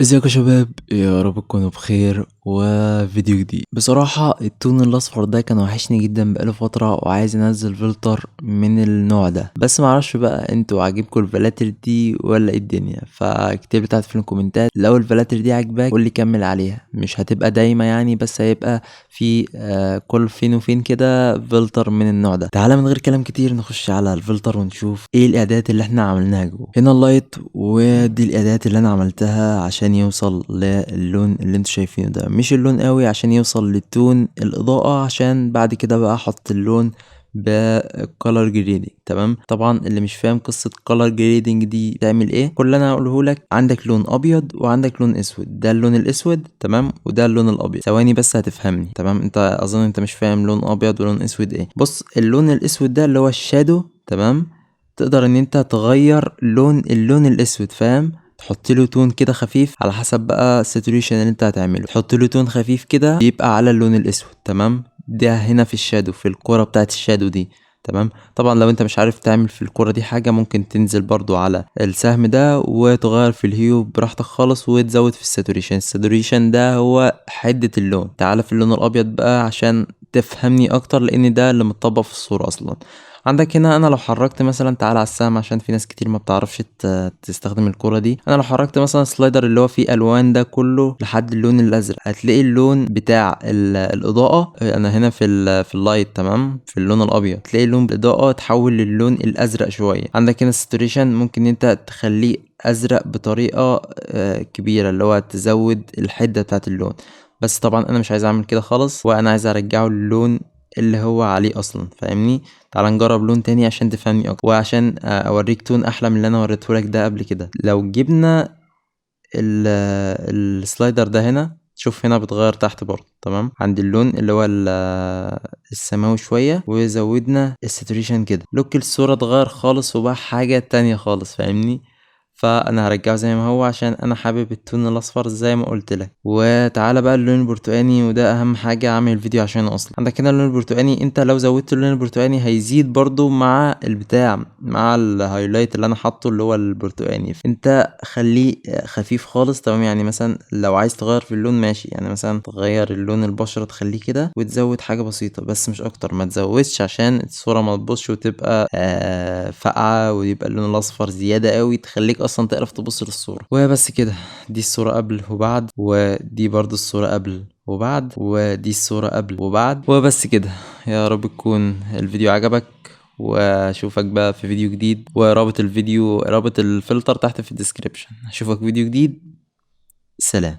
ازيكم يا شباب؟ يا رب تكونوا بخير. وفيديو جديد. بصراحة ال tone الاصفر ده كان وحشني جدا بقاله فترة، وعايز انزل فلتر من النوع ده، بس معرفش بقى انتوا عاجبكم الفلاتر دي ولا ايه الدنيا. فاكتب تحت في الكومنتات لو الفلاتر دي عاجباك قولي كمل عليها، مش هتبقى دايما يعني، بس هيبقى في كل فين وفين كده فلتر من النوع ده. تعالى من غير كلام كتير نخش على الفلتر ونشوف ايه الاعدادات اللي احنا عملناها جوه. هنا ال light، ودي الاعدادات اللي انا عملتها عشان يوصل للون اللي انتوا شايفينه ده، مش اللون قوي، عشان يوصل لل tone الاضاءة، عشان بعد كده بقى احط اللون ب color grading. تمام، طبعا اللي مش فاهم قصة color grading دي تعمل ايه، كل اللي انا هقوله لك، عندك لون ابيض وعندك لون اسود، ده اللون الاسود تمام، وده اللون الابيض. ثواني بس هتفهمني. تمام، انت اظن انت مش فاهم لون ابيض ولون اسود ايه. بص، اللون الاسود ده اللي هو ال shadow، تمام، تقدر ان انت تغير لون اللون الاسود، فاهم، تحط له tone كده خفيف على حسب بقى ال saturation اللي انت هتعمله، تحط له tone خفيف كده بيبقى على اللون الاسود. تمام، ده هنا في ال shadow، في الكرة بتاعت ال shadow دي. تمام، طبعا لو انت مش عارف تعمل في الكرة دي حاجة، ممكن تنزل برضو على السهم ده وتغير في ال hue براحتك خالص، وتزود في ال saturation. ال saturation ده هو حدة اللون. تعالى في اللون الابيض بقى عشان تفهمني اكتر، لان ده اللي متطبق في الصورة اصلا. عندك هنا انا لو حركت مثلا، تعالى على السهم عشان في ناس كتير ما بتعرفش تستخدم الكرة دي. انا لو حركت مثلا slider اللي هو فيه الوان ده كله لحد اللون الازرق، هتلاقي اللون بتاع الاضاءة، انا هنا في ال light، تمام، في اللون الابيض، تلاقي لون الاضاءة اتحول للون الازرق شوية. عندك هنا ال saturation ممكن انت تخليه ازرق بطريقة كبيرة، اللي هو تزود الحدة بتاعت اللون، بس طبعا انا مش عايز اعمل كده خالص، وانا عايز ارجعه للون اللي هو عليه اصلا، فاهمني؟ تعال نجرب لون تاني عشان تفهمني اكتر، وعشان اوريك tone احلى من اللي انا وريته لك ده قبل كده. لو جبنا ال slider ده هنا، شوف هنا بتغير تحت برضه، تمام، عند اللون اللي هو السماوي شوية، وزودنا ال saturation كده، look الصورة اتغير خالص وبقى حاجة تانية خالص، فاهمني؟ فانا هرجعه زي ما هو عشان انا حابب ال tone الاصفر زي ما قلت لك. وتعالى بقى اللون البرتقاني، وده اهم حاجه عامل الفيديو عشانه اصلا. عندك هنا اللون البرتقاني، انت لو زودت اللون البرتقاني هيزيد برضو مع البتاع، مع ال highlight اللي انا حاطه اللي هو البرتقاني، انت خليه خفيف خالص. تمام، يعني مثلا لو عايز تغير في اللون ماشي، يعني مثلا تغير اللون البشره تخليه كده وتزود حاجه بسيطه بس مش اكتر، ما تزودش عشان الصوره ما تبوظش وتبقى فاقعه ويبقى اللون الاصفر زياده قوي، تخليك اصلا تعرف تبص للصورة. وبس كده، دي الصورة قبل وبعد، ودي برضو الصورة قبل وبعد، ودي الصورة قبل وبعد، وبس كده. يا رب تكون الفيديو عجبك، واشوفك بقى في فيديو جديد. ورابط الفيديو، رابط الفلتر تحت في ال description. اشوفك فيديو جديد، سلام.